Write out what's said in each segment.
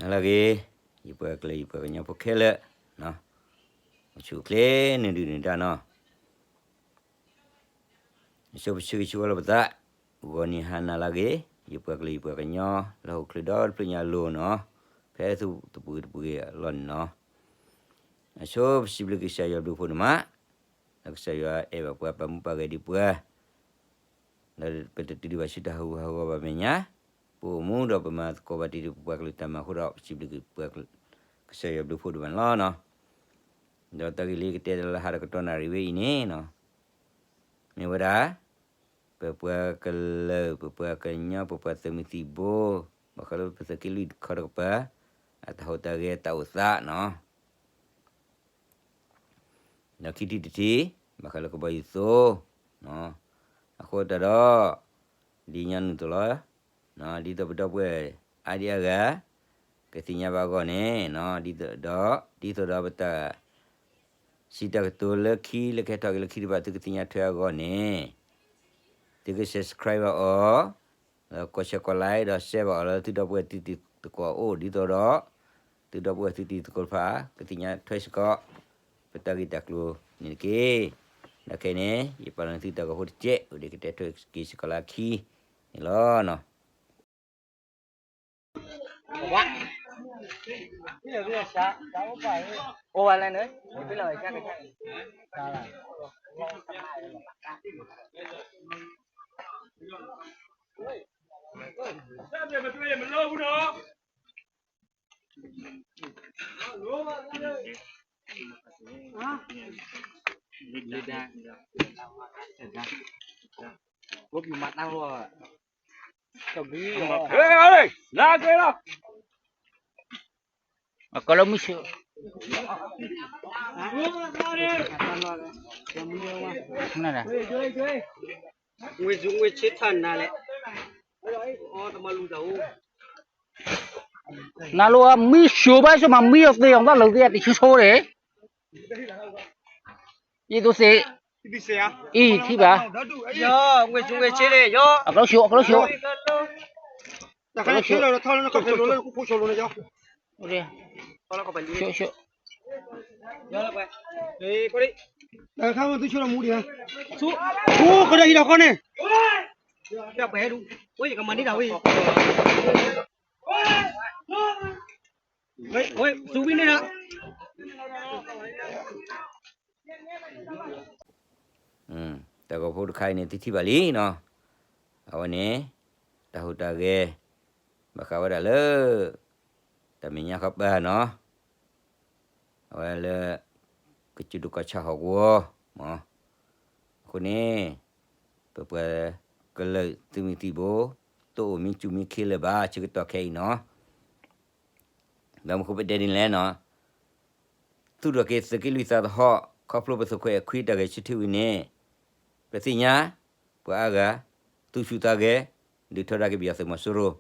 ဟါလၢအဂ့ၤ, ယပှၤကလုာ်ယပှၤကညီဖိခဲလၢာ်, အိၣ်ဆူၣ်အိၣ်ချ့နဒုၣ်နဒါနီၤ, အဆိပဆၢဂ့ၤဆၢဝါလၢပသး, ဂီၤနံၤဟါနၤလၢအဂ့ၤ, ယပှၤကလုာ်ယပှၤကညီ လၢဟီၣ်ခိၣ်ချၢဒီတဖျၢၣ်ညါအလိၤနီၤ, ဖဲသုတပူၤတပူၤဂ့ၤအလီၢ်န့ၣ်နီၤ, အဆိပစံးဘျုးက့ၤကစၢ်ယွၤဘျုးဖှိၣ်ဒိၣ်မး, လၢကစၢ်ယွၤအဲၣ်ဘၣ်ပှၤ ပာ်မူပာ်ဂဲၤဒံးပှၤ ဒီးပတတုၤဒံးဘၣ်ဆူတၢ်ဟးဂူာ်ဟးဂီၤဘၣ်မဲာ်ညါ, ပအိၣ်မူဒီးပမၤသကိးဘၣ်တ့ၢ်ဒံးပပှၤကလုာ်တၢ်မၤအဃိဒီး ပစံးဘျုးက့ၤပှၤ ကစၢ်ယွၤဘျုးဖှိၣ်ဒိၣ်မးန့ၣ်လီၤနီၤ. ဒီးတၢ်ဂ့ၢ်လၢယကတဲလၢဟါဒီးကတီၢ်နၣ်ရံၣ်ဝဲအံၤန့ၣ်နီၤ, မ့ၢ်ဝဲဒၣ် ပပှၤကလုာ် ပပှၤကညီ ပပှၤသုးမုၢ်သံၣ်ဘိ ဘၣ်ဃးလၢပသုးက့လွံၢ်တခီတကပၤ အတၢ်ဟူးတၢ်ဂဲၤတၢ်အိၣ်သးနီၤ. ဒီးခံထံၣ်တထံၣ် ဘၣ်ဃးလၢကဘီယူၤသိ, အဃိသတးဒီး ဒ်ညီနုၢ်သိးလီၤ, ဒ်သိးပဒီပုၢ်ဝဲၢ်အါဒံအါဂၤ ကသ့ၣ်ညါဘၣ်အဂီၢ်န့ၣ်, ဒီးဒ်သိးဒီးပတၢ်စံးတၢ်ကတိၤလၢခံ လၢကဟဲထီၣ်က့ၤလၢခံတဖၣ် သုကသ့ၣ်ညါထွဲအဂီၢ်န့ၣ်, သုက subscribe ဘၣ်အီၤ, ဒီးကိး share ကိး like ဒီး share ဘၣ်အီၤလၢသုဒီပုၢ်ဝဲၢ်သုတံၤသကိးအအိၣ် ဒ်သိးဒီး သုဒီပုၢ်ဝဲၢ်သုတံၤသကိးတဖၣ် ကသ့ၣ်ညါထွဲစ့ၢ်ကီး ပတၢ်ဂ့ၢ်တၢ်ကျိၤန့ၣ်တက့ၢ်. ဒီးခဲအံၤန့ၣ် ယပာ်လီၤန့ၢ်သုတၢ်ဂီၤဖိတစဲး အိၣ်ဒံးကတဲထွဲက့ၤစ့ၢ်ကီးလၢအခံန့ၣ်လီၤနီၤ. အကလီမုၢ်ဆ့ၣ်, နၤလိၤမုၢ်ဆ့ၣ်ဘၣ်ဆိမး မံအီၤသ့အီၤသးလၢာ်သ့အတဆံဆိန့ၣ်, ယသိးသ့, အံၤထံၣ်ဘၣ်, အကလီၢ်ဆိၣ် အကလီၢ်ဆိၣ်, ဆိၣ်ဆိၣ်, တၢ်ဂီၤဖိတခါအံၤန့ၣ် သုထံၣ်ဘၣ်လံနီၤ, အဝဲန့ၣ် တၢ်ဟူးတၢ်ဂဲၤ ဘၣ်ဃးဝဲဒၣ်လၢ တၢ်မဲာ်ညါဃီပၤနီၤ, အဝဲလၢ ကစူၢ်ဒိၣ်ကီၢ်ဆၣ်ဟီၣ်ကဝီၤ, အဃိန့ၣ် ပပှၤကလုာ်သုးမုၢ်သံၣ်ဘိ တအိၣ်မံစူၢ်မံခ့လၢၤဘၣ် ဆၢကတီၢ်ခဲအံၤနီၤ, ဘၣ်မနုၤဃိပတဲဒ်န့ၣ်လဲၣ်နီၤ, သူၣ်ထီၣ်က့ၤသုးက့လွံၢ်သးသဟီၣ် ခီဖျိပသုးခွဲးအခွံတၢ်ဂဲၤဆၢထၢၣ်ဝံၤန့ၣ်, ပသ့ၣ်ညါ ပှၤအါဂၤ သူၣ်ဆူၣ်သးဂဲၤ ဒုးထီဒါက့ၤပယီၤသုးမီၤစိရိၤ,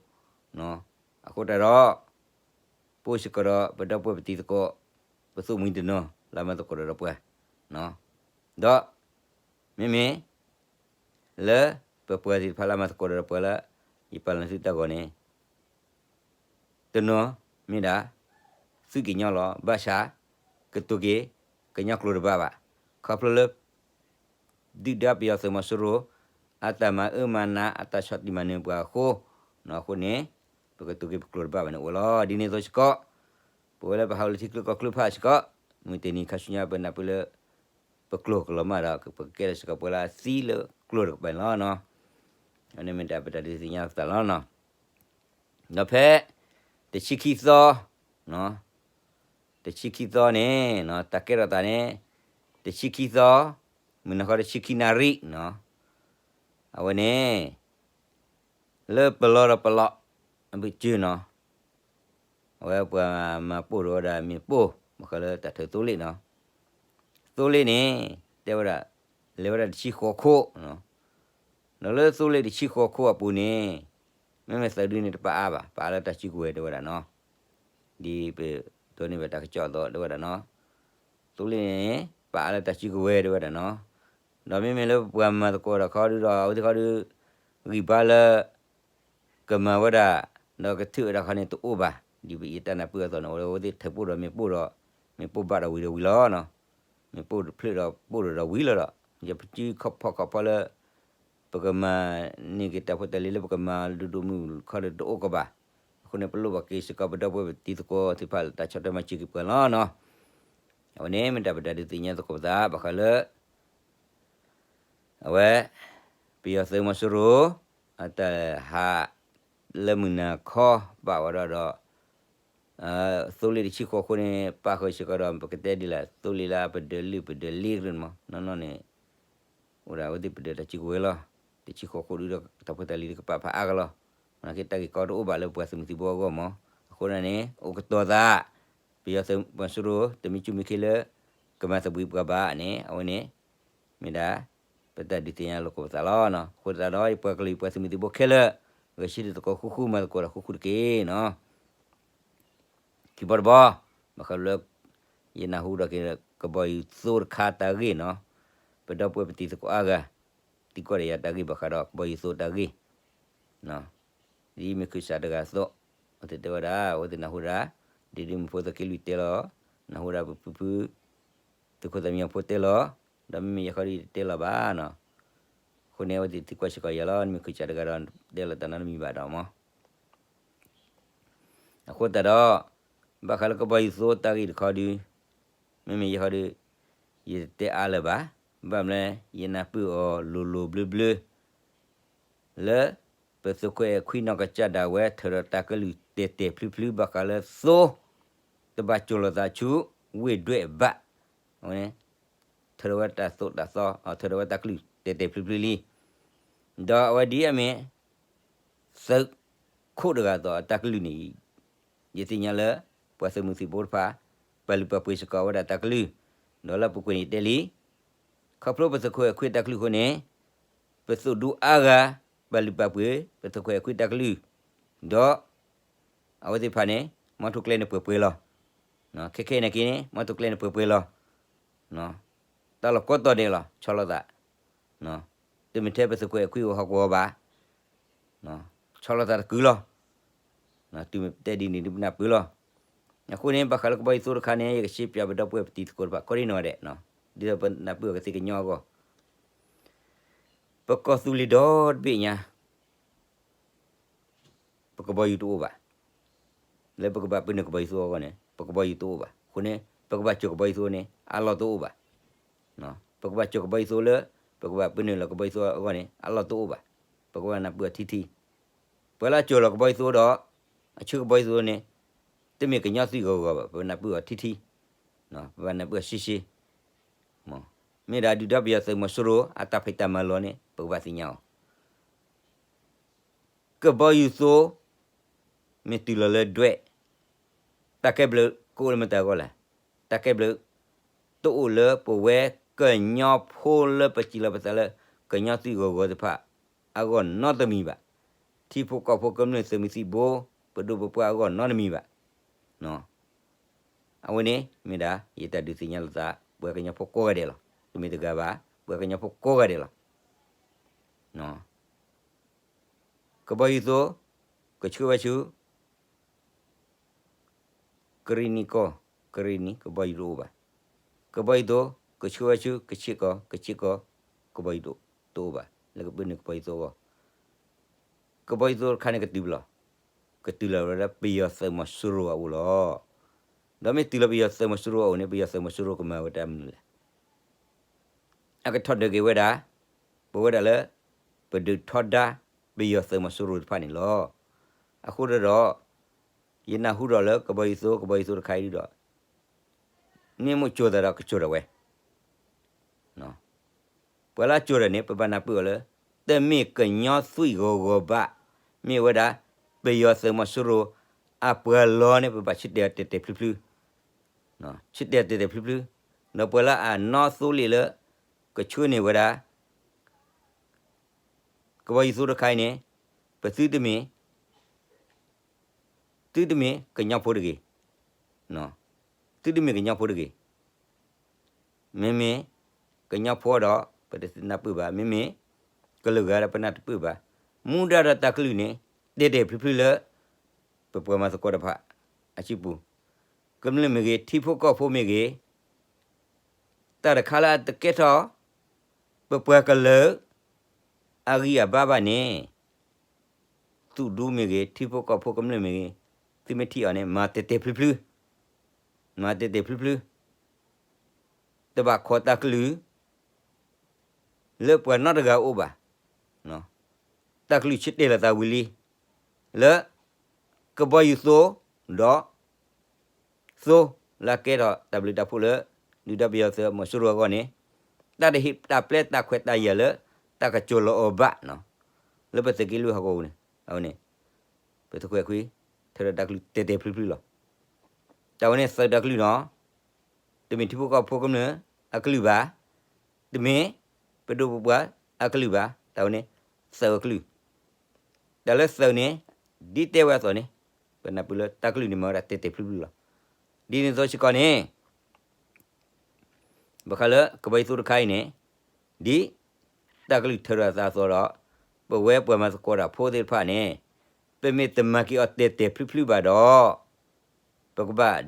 အဃိတၢ်ဒီး ပအိၣ်စ့ၢ်ကီးဒီးပဒီပုၢ်ဝဲၢ်ပတံၤသကိး ပသိၣ်မှံတနီၤ လၢမၤသကိးဒီးပှၤ, ဒီး မ့မ့ၢ် လၢပပှၤသ့ၣ်တဖၣ်လၢအမၤသကိးဒီးပှၤလၢ ယပာ်လီၤသုတၢ်ဂီၤန့ၣ် တနီၤမ့ၢ်ဒၣ် သုးက့ညီလီၤ ဘၣ်ဆၣ် ကတိၤက့ၤ ကညီကျိာ်တဘၣ်ဘၣ်, ခီဖျိလၢ ဒုၣ်ဒါပယီၤသုးမီၤစိရိၤ အတၢ်မၤအၢမၤနး အတၢ်ဆီၣ်တံၢ်မၤနၢၤပှၤအဃိ, အဃိန့ၣ် ပကတိၤက့ၤပကျိာ်တဘၣ်ဘၣ်န့ၣ်အိၣ်လီၤ. ဒ်န့ၣ်အသိးစ့ၢ်ကီး ပဝဲလၢပဟးအိၣ်လၢထံချၢကီၢ်ချၢတဖၣ်စ့ၢ်ကီး မုၢ်တနံၤခါဆူညါပနၢ်ပၢၢ်လၢ ပကျိာ်ကလီၤမၢ်ဒီး ပကကဲထီၣ်စ့ၢ်ကီးပှၤလၢအသံလၢကျိာ်တကပၤန့ၣ်လီၤ. အန့ၣ်မ့ၢ်တၢ်ပတၢ်ဒုးသ့ၣ်ညါသးလီၤနီၤ. ဒီးဖဲ တဆံခံသီ, တဆံခံသီန့ၣ် တၢ်ကဲထီၣ်သးန့ၣ် တဆံခံသီ, မုၢ်နၤခီတဆံခံနၣ်ရံၣ်နီၤ, အဝဲန့ၣ် လၢပလီၢ်ဒီးပလီၢ် အဘုးကၢနီၤ, အဝဲပှၤမၤပိၢ်ထီၣ်ဝဲဒၣ်မ့ၣ်ပိၢ် ဘၣ်ဃးလၢတၢ်ထုးသိလ့ၣ်နီၤ, သိလ့ၣ်န့ၣ် တဲဝဲဒၣ် လဲၤဝဲဒၣ်တဆံဃိးခိၣ်, ဒီးလၢသိလ့ၣ်တဆံဃိးခိၣ်အပူၤန့ၣ် မ့မ့ၢ်သးဒုန့ၣ်တပာ်အါဘၣ် ပာ်အါလၢတၢ်စုကဝဲၤတဲဝဲဒၣ်နီၤ, ဒ်ပဒိးန့ၢ်ဘၣ်တၢ်ကစီၣ်အသိးတဲဝဲဒၣ်နီၤ, သိလ့ၣ်န့ၣ် ပာ်အါလၢတၢ်စုကဝဲၤတဲဝဲဒၣ်နီၤ, ဒီးမ့မ့ၢ်လၢပပှၤမၤသကိးတၢ်ခီဒုဒီး အဝဲသ့ၣ်ခီဒု ဂံၢ်ဘါလၢ ကမၤဝဲဒၣ် ဒီးကထုးဝဲဒၣ်ခီန့ၣ်တအိၣ်ဘၣ်, ဒ်ပယတၢ်နၢ်ပၢၢ်အသိးန့ၣ် အဝဲသ့ၣ်ထၢပိၢ်ဒီးမ့ၢ်ပိၢ်ဒီး, မ့ၢ်ပိၢ်ဘၣ်ဒီးဝံၤဒီးဝံၤလီၤနီၤ, မ့ၢ်ပိၢ်ဖျၢၣ်ဒီးပိၢ်ဒီးဝံၤလီၤဒီး, ယပစုခီၣ်ဖီၣ်ခီၣ်ဖီလၢ ပကမၤန့ၢ်က့ၤတၢ်ဖိတၢ်လံၤလၢပကမၤဒိၣ်ဒိၣ်မုၢ်မုၢ်ခီဒီးတအိၣ်ကဘၣ်. အဃိန့ၣ် ပလိၣ်ဘၣ်က့ၤစ့ၢ်ကီးပဒီပုၢ်ဝဲၢ်ပတံၤသကိးသ့ၣ်တဖၣ်လၢတၢ်ဆီၣ်ထွဲမၤစၢၤက့ၤပှၤလီၤနီၤ. အဝဲန့ၣ်မ့ၢ်တၢ်ပတၢ်ဒုးသ့ၣ်ညါသကိးပသး ဘၣ်ဃးလၢ အဝဲ ပယီၤသုးမီၤစိရိၤ အတၢ်ဟးလၢမုၢ်နၤခီ ပာ်ဝဲဒီးဒီး သိလ့ၣ်တဆံဃိးဃိန့ၣ် ပာ်ဃုာ်စ့ၢ်ကီးဒီး ပကတဲဒ်လဲၣ် သိလ့ၣ်လၢပဒၢးလုၢ်ပဒၢးလ့ကရၢန့ၣ်မး နီၢ်နီၢ်န့ၣ် အိၣ်ဒၣ်အဝဲသ့ၣ်ပဒၢးတၢ်စုကဝဲၤလီၤ. တဆံဃိးဃိဒုးဒီး တၢ်ဖိတၢ်လံၤကပာ်ဖးအါကလီၤ. နာ်က့တၢ်ဂ့ၢ်ကီတအိၣ်ဘၣ်လၢပှၤသုးမုၢ်သံၣ်ဘိအဂီၢ်မး. အဃိန့ၣ် အိၣ်ကတီၤသး ပယီၤသုးမီၤစိရိၤ တမ့ၢ်ဆူၣ်မ့ၢ်ခ့လၢ ကမၤသဘှံးပှၤဘၣ်န့ၣ် အဝဲန့ၣ် မ့ၢ်ဒၣ် ပတၢ်ဒုးသ့ၣ်ညါလိာ်ကိးပသးလီၤ. အဃိသတးဒီး ယပှၤကလုာ်ယပှၤသုးမုၢ်သံၣ်ဘိခဲလၢာ် ဂဲၤဆၢထၢၣ်သကိးဃူဃူမၤသကိးဒီးဃူဃူတက့ၢ်နီၤ. ခံဘီတဘီ ဘၣ်ဃးလၢ ယနၢ်ဟူဒီးက့ၤ ကဘီယူၤသိတခါတၢ်ဂ့ၢ်နီၤ, ပဒီပုၢ်ဝဲၢ်ပတံၤသကိးအါဂၤ သံကွၢ်ဒီးယၤတၢ်ဂ့ၢ်ဘၣ်ဃးဒီးကဘီယူၤသိတၢ်ဂ့ၢ် ဒ်မ့ၢ်ခုၣ်စးတဂၤအသိး, အဝဲသ့ၣ်တဲဝဲဒၣ် အဝဲသ့ၣ်နၢ်ဟူဒၣ် ဒ်ဒ်မုၣ်ဖိသကိးလွံၢ်တဲလီၤ, နၢ်ဟူဒၣ်ပဖုဖု သုးခိၣ်သးမံဖိတဲလီၤ, ဒီးမ့မ့ၢ်ယဲဃီဒ်ယတတဲလီၤဘၣ်နီၤ. အဃိန့ၣ် အဝဲသ့ၣ်သံကွၢ်စ့ၢ်ကီးယၤလီၤ, နမ့ၢ်ခုၣ်စးတဂၤဒီး တဲလီၤတၢ်နီတမံၤဘၣ်ဒီးမး အဃိသတးဒီး ဘၣ်ဃးလၢကဘီယူၤသိတၢ်ဂ့ၢ်တခီဒုး မ့မ့ၢ်ယဲဃီဒုး ယတတဲအါလၢၤဘၣ်, ဘၣ်မနုၤလဲၣ် ယနၢ်ပၢၢ်အီၤလိၤလိၤဘျၢဘျၢ လၢ ပသုးခိၣ်အဲၣ်ခွံနီၢ်ကစၢ်ဒၣ်ဝဲ ထၢၣ်ဒီးတၢ်ကလုၢ်တဲာ်တဲာ်ဖျုဖျု ဘၣ်ဃးလၢသိ တဘၣ်စိာ်လိာ်သးဆူ ဝ့ၢ်ဒွဲၣ်ဘး, အဝဲန့ၣ် ထၢၣ်ဒီးဝဲတၢ်သိၣ်တၢ်သီ ထၢၣ်ဒီးဝဲတၢ်ကလုၢ်တဲာ်တဲာ်ဖျုဖျုလံ. ဒီးအဝဲဒ်အမ့ၢ် သုးခိၣ်တဂၤအသိးအတၢ်ကလုၢ်န့ၣ် ယသ့ၣ်ညါလၢ ပှၤသုးမုၢ်သံၣ်ဘိတဖၣ် ပာ်လုၢ်ပာ်ပှ့ၤစ့ၢ်ကီးဝဲဒၣ်တၢ်ကလုၢ်, ဒီးလၢအပူၤကွံာ်န့ၣ်တဲလံ, ခီဖျိပသုးခိၣ်အဲၣ်ခွံတၢ်ကလုၢ်အဃိန့ၣ် ပသုးဒူအါဂၤ ပာ်လုၢ်ပာ်ပှ့ၤ ပသုးခိၣ်အဲၣ်ခွံတၢ်ကလုၢ်, ဒီး အဝဲသ့ၣ်တဖၣ်န့ၣ် မီထိၣ်ကျဲန့ၣ်ပှဲၤပှဲၤလီၤ. ခဲခဲအံၤနာ်က့န့ၣ် မီထိၣ်ကျဲန့ၣ်ပှဲၤပှဲၤလီၤ. တၢ်လီၢ်ကိးတီၤဒဲးလီၤ ဆီလီၤသး, တမ့ၢ်ထဲပသုးခိၣ်အဲၣ်ခွံအိၣ်ဟီၣ်ကဝီၤဘၣ် ဆီလီၤသးတကုာ်လီၤ. တုၤမ့ၢ်ပတဲဒ်န့ၣ်ဒ်ပနၢ်ပၢၢ်လီၤ. အဃိန့ၣ် ဘၣ်ဃးလၢကဘီယူၤသိတခါန့ၣ် ယကရှင်းပြပဒီပုၢ်ဝဲၢ်ပတံၤသကိးတဖၣ် ကိးဒံနီၢ်ဂၤဒဲး, ဒ်သိးပနၢ်ပၢၢ်အီၤကသ့ၣ်ကညီအဂီၢ်, ပကီၢ်သူလ့ၤဒီတဘ့ၣ်ညါ ပကဘီယူၤတအိၣ်ဘၣ်. လၢပကဘၣ်ပၢနုာ်ကဘီယူၤသိအဂီၢ်န့ၣ် ပကဘီယူၤတအိၣ်ဘၣ်. အဃိန့ၣ် ပကဘၣ်စိာ်ကဘီယူၤသိန့ၣ် အလီၢ်တအိၣ်ဘၣ်. ပကဘၣ်စိာ်ကဘီယူၤသိလၢ ပကဘၣ်ပၢနုာ်လီၤကဘီယူၤသိအဂီၢ်န့ၣ် အလီၢ်တအိၣ်ဘၣ်. ပကဘၣ်နၢ်ပၢၢ်အီၤထံထံ, ပှၤလၢအစိာ်လီၤကဘီယူၤသိဒီး အဆှၢကဘီယူၤသိန့ၣ် တမ့ၢ်ကညီသွံၣ်ဂီၤဂီၤဘၣ်. ပနၢ်ပၢၢ်အီၤထံထံ, ပဘၣ်နၢ်ပၢၢ်အီၤရှဲရှဲ, မ့ၢ်ဒၣ်ဒုၣ်ဒါပယီၤသုးမီၤစိရိၤ အတၢ်ဖံးတၢ်မၤလီၤန့ၣ် ပကဘၣ်သ့ၣ်ညါအီၤ ကဘီယူၤသိ မ့ၢ်တုၤလီၤလၢဒွဲၣ်, တၢ်ကဲဘျုးကအိၣ်လၢမတၤအဂီၢ်လဲၣ်. တၢ်ကဲဘျုး တအိၣ်လၢပဝဲကညီဖိလၢပစံးလီၤပသးလၢ ကညီသွံၣ်ဂီၤဂီၤတဖၣ် အဂီၢ်နီတမံၤဘၣ်. ထံဖိကီၢ်ဖိကမျၢၢ်သုးမုၢ်သံၣ်ဘိ ပဒိၣ်ပပှၢ်အဂီၢ်နီတမံၤဘၣ်. အဝဲန့ၣ်မ့ၢ်ဒၣ် ယတၢ်ဒုးသ့ၣ်ညါလိာ်သး ပှၤကညီဖိကိးဂၤဒဲးလီၤ. တမ့ၢ်တဂၤဘၣ် ပှၤကညီဖိကိးဂၤဒဲးလီၤ. ကဘီယူၤသိ ကဆှၢဝဲဆူ ကရ့ၣ်နံၣ်ကီၢ်, ကရ့ၣ်နံၣ် ကဘီယူၤတအိၣ်ဘၣ်. ကဘီယူၤသိ ကဆှၢဝဲဆူ ကဆ့ၣ်ကီၢ်, ကဆ့ၣ်ကီၢ် ကဘီယူၤတအိၣ်ဘၣ် လၢကပၢနုာ်ကဘီယူၤသိအဂီၢ်. ကဘီယူၤသိတခါန့ၣ်ကတုၤလီၤ, ကတုၤလီၤဝဲဒၣ်ပယီၤသုးမီၤစိရိၤအအိၣ်လီၤ. ဒီးမ့ၢ်တုၤလီၤပယီၤသုးမီၤစိရိၤအအိၣ်န့ၣ် ပယီၤသုးမီၤစိရိၤကမၤဝဲတၢ်မနုၤလဲၣ်. အကထီၣ်ဒၢးက့ၤဝဲဒၣ် ပဝဲဒၣ်လၢ ပဒုးထီဒါ ပယီၤသုးမီၤစိရိၤတဖၣ်န့ၣ်လီၤ. အဃိဒီး ယနၢ်ဟူဒီးလၢကဘီယူၤသိ ကဘီယူၤသိတခါအံၤဒုဒီး မ့ၢ်မိၣ်ကၠိၤသးဒီးကကၠိၤဒီးဝဲ ပှၤလၢအကၠိၤဒီးန့ၣ် ပဘၣ်နၢ်ပၢၢ်အီၤလၢ တမ့ၢ်ကညီသွံၣ်ဂီၤဂီၤဘၣ်, မ့ၢ်ဝဲဒၣ် ပယီၤသုးမီၤစိရိၤ အပှၤလီၤန့ၣ် ပဘၣ်ဆၢတဲာ်တဲာ်တဲာ်ဖျုဖျု, ဆၢတဲာ်တဲာ်တဲာ်ဖျုဖျု, ဒီးပှၤလၢအနီၢ်သိလ့ၣ်လၢ ကဆှၢန့ၢ်ဝဲဒၣ် ကဘီယူၤသိတခါအံၤန့ၣ် ပသုတမ့ၢ် သုတမ့ၢ်ကညီဖိတဂ့ၤ, သုတမ့ၢ်ကညီဖိတဂ့ၤ, မ့မ့ၢ်ကညီဖိဒီး ပတနၢ်ပၢၢ်ဘၣ်, မ့မ့ၢ်ကလုာ်ဂၤဒီးပနၢ်တပၢၢ်ဘၣ်, မူဒါဒီးတၢ်ကလုၢ်န့ၣ် တဲာ်တဲာ်ဖျုဖျုလၢ ပပှၤမၤသကိးတဖၣ် အစုပူၤ, ကမျၢၢ်မ့ၢ်ဂ့ၤ ထံဖိကီၢ်ဖိမ့ၢ်ဂ့ၤ, တၢ်တခါလၢအတကဲထီၣ် ပပှၤကလုာ် အဂံၢ်အဘါဘၣ်န့ၣ်, သုးဒူမ့ၢ်ဂ့ၤ ထံဖိကီၢ်ဖိကမျၢၢ်မ့ၢ်ဂ့ၤ, သုမ့ၢ်ထံၣ်အီၤန့ၣ် မၤတဲာ်တဲာ်ဖျုဖျု, မၤတဲာ်တဲာ်ဖျုဖျု, တဘၣ်ခိးတၢ်ကလုၢ် လၢပှၤနီတဂၤအအိၣ်ဘၣ်. တၢ်ကလုၢ်ဆၢတဲာ်လိာ်သးဝံၤလံ လၢ ကဘီယူၤသိ ဒီး သိ လၢအကဲထီၣ်တၢ်ဘျုးတၢ်ဖှိၣ်လၢ ဒုၣ်ဒါပယီၤသုးမီၤစိရိၤအဂီၢ်န့ၣ်, တၢ်တဟ့ၣ်တၢ်ပျဲတၢ်ခွဲးတၢ်ယာ်လၢ တၢ်ကစီၤလီၤအီၤဘၣ်, လၢပသုးက့လွံၢ်ဟီၣ်ကဝီၤပူၤန့ၣ်, အဝဲန့ၣ် ပသုးခွဲးခွံ ထၢဒီးတၢ်ကလုၢ်တဲာ်တဲာ်ဖျုဖျုလီၤ. တၢ်ဝဲန့ၣ်သုးတၢ်ကလုၢ်နီၤ, တမ့ၢ်ထံဖိကီၢ်ဖိကမျၢၢ်အကလုၢ်ဘၣ်, တမ့ၢ်ပဒိၣ်ပပှၢ်အကလုၢ်ဘၣ်, တၢ်ဝဲန့ၣ်သုးအကလုၢ်, တၢ်လၢသုးန့ၣ် ဒ်တဲဝဲအသိးန့ၣ်, ပနၢ်ပၢၢ်လၢတၢ်ကလုၢ်န့ၣ်မၤဝဲဒၣ်တဲာ်တဲာ်ဖျုဖျုလီၤ. ဒ်န့ၣ်အသိးစ့ၢ်ကီးန့ၣ် ဘၣ်ဃးလၢကဘီယူၤသိတခါအံၤန့ၣ်, ဒ်တၢ်ကလုၢ်ထၢဒီးအသးအသိးဒီး, ပဝဲပှၤမၤသကိးတၢ်ဖိသ့ၣ်တဖၣ်န့ၣ်, ပမ့ၢ်တမၤက့ၤအီၤတဲာ်တဲာ်ဖျုဖျုဘၣ်ဒီး, ပကဘၣ်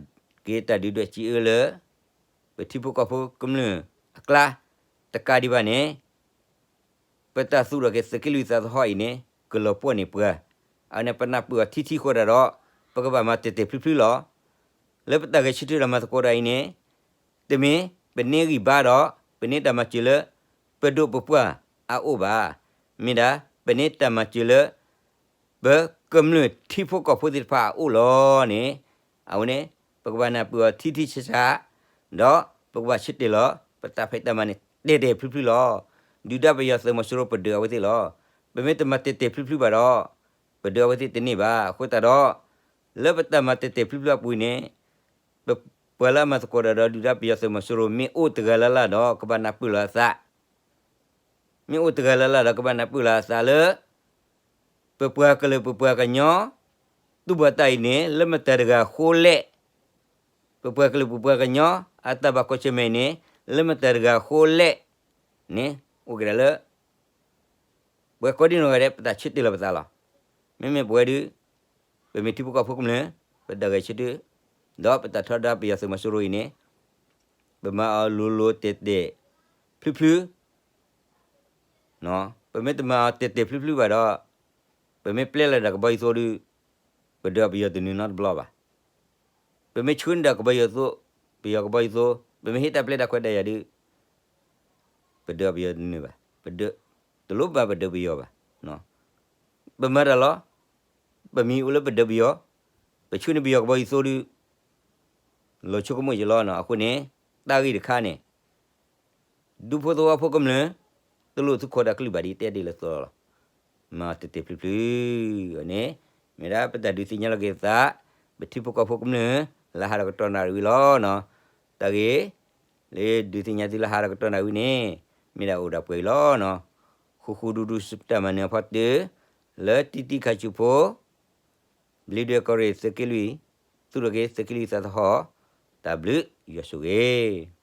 က့ၤတၢ်ဒုၣ်ဒွဲၣ်စံးအၢလၢ ပထံဖိကီၢ်ဖိကမျၢၢ်အကျါ တကးဒံးဘၣ်န့ၣ် ပတၢ်သူၣ်ထီၣ်က့ၤသုးက့လွံၢ်သးသဟီၣ်အံၤန့ၣ် ကလီၤပှီၢ်န့ၢ်ပှၤ, အဝဲန့ၣ်ပနၢ်ပၢၢ်အီၤထံထံဃိဒၣ်ဒီး, ပကဘၣ်မၤတဲာ်တဲာ်ဖျုဖျုလီၤ. လၢပတၢ်ဂဲၤဆၢထၢၣ်ဒီးမၤသကိးတၢ်အံၤန့ၣ်, တမ့ၢ်ပန့ၢ်ဂံၢ်ဘါဒီး ပန့ၢ်တၢ်မၤစၢၤလၢ ပဒိၣ်ပပှၢ်အအိၣ်ဘၣ်, မ့ၢ်ဒၣ်ပန့ၢ်တၢ်မၤစၢၤလၢ ပကမျၢၢ်ထံဖိကီၢ်ဖိသ့ၣ်တဖၣ်အအိၣ်လီၤန့ၣ်, အဝဲန့ၣ် ပကဘၣ်နၢ်ပၢၢ်အီၤထံထံဆးဆး, ဒီးပကဘၣ်ဆၢတဲာ်လီၤ ပတၢ်ဖံးတၢ်မၤန့ၣ် တဲာ်တဲာ်ဖျုဖျုလီၤ. ဒုၣ်ဒါပယီၤသုးမီၤစိရိၤပဒုးအဝဲသ့ၣ်လီၤ. ပမ့ၢ်တမၤတဲာ်တဲာ်ဖျုဖျုဘၣ်ဒီး, ပဒုးအဝဲသ့ၣ်တန့ၢ်ဘၣ်. အဃိသတးဒီး, လၢပတၢ်မၤတဲာ်တဲာ်ဖျုဖျုအပူၤအံၤန့ၣ်, ပပှၤလၢအမၤသကိးတၢ်ဒီးဒုၣ်ဒါပယီၤသုးမီၤစိရိၤမ့ၢ်အိၣ်တဂၤလၢ်လၢ်ဒီး ကဘၣ်နၢ်ပၢၢ်လီၤအသး မ့ၢ်အိၣ်တဂၤလၢ်လၢ်ဒီးကဘၣ်နၢ်ပၢၢ်လီၤအသးလၢ ပပှၤကလုာ်ပပှၤကညီ သူၣ်ဘီၣ်တၢ်အံၤန့ၣ် လၢမတၤတဂၤအဃိလဲၣ်, ပပှၤကလုာ်ပပှၤကညီ အတၢ်ဘၣ်ကွၢ်ဆၢၣ်မဲာ်အံၤန့ၣ် လၢမတၤတဂၤအဃိလဲၣ်န့ၣ် အိၣ်က့ၤဒၣ်လၢ ပှၤကိးဒံနီၢ်ဂၤဒဲး ပတၢ်ဆၢတဲာ်လီၤပသးလီၤ. မ့မ့ၢ်ပဝဲဒုး ပမ့ၢ်ထံဖိကီၢ်ဖိကမျၢၢ် ပတၢ်ဂဲၤဆၢထၢၣ် ဒီးပတၢ်ထီဒါပယီၤသုးမီၤစိရိၤအံၤန့ၣ် ပမၤအီၤလိၤလိၤတဲာ်တဲာ်ဖျုဖျု ပမ့ၢ်တမၤအီၤတဲာ်တဲာ်ဖျုဖျုဘၣ်ဒီး ပမ့ၢ်ပျဲလီၤဒီးကဘီယူၤသိဒုး ပဒုးအီၤပယီၤတနုာ်နီတဘျီဘၣ်. ပမ့ၢ်ဆှၢန့ၢ်ဒီးကဘီယူၤသိ, ပယီၤကဘီယူၤသိ, ပမ့ၢ်ဟ့ၣ်တၢ်ပျဲတၢ်ခွဲးတၢ်ယာ်ဒုး ပဒုးအီၤပယီၤတနုာ်ဘၣ်. ပဒုး, တလိၣ်ဘၣ်ပဒုးပယီၤဘၣ်. ပမၤတၢ်လီၤ. ပမံၤအိၣ်လၢပဒုးပယီၤ, ပဆှၢန့ၢ်ပယီၤကဘီယူၤသိဒုး လီၤဆိကမိၣ်ယလီၤနီၤ. အဃိန့ၣ် တၢ်ဂ့ၢ်တခါန့ၣ် ဒူဖိသဝီဖိကမျၢၢ် တလိၣ်သုးခိးတၢ်ကလုၢ်ဘၣ်ဒ်တဲဒ်လၢသိးလီၤ. မၤတဲာ်တဲာ်ဖျုဖျုန့ၣ် မ့ၢ်ဒၣ်ပတၢ်ဒုးသ့ၣ်ညါလီၤက့ၤသး ပထံဖိကီၢ်ဖိကမျၢၢ် လၢဟါဒီးကတီၢ်နၣ်ရံၣ်ဝံၤလီၤနီၤ. တၢ်ဂ့ၢ် လၢဒုးသ့ၣ်ညါသုလၢဟါဒီးကတီၢ်နၣ်ရံၣ်ဝံၤန့ၣ် မ့ၢ်ဒၣ်အိၣ်ဒၣ်ပှဲၤအံၤလီၤနီၤ. ဃူဃူဒူဒူစပတၢ်မၤနၢၤအဖီတၢၢ် လၢတံတံခါဆူၣ်ဖိ ဘျံးဒွဲၣ်ကီၢ်ရ့ၣ်သုးက့လွံၢ် သူၣ်ထီၣ်က့ၤသုးက့လွံၢ်သးသဟီၣ် တၢ်ဘျုးယွၤဆိၣ်ဂ့ၤ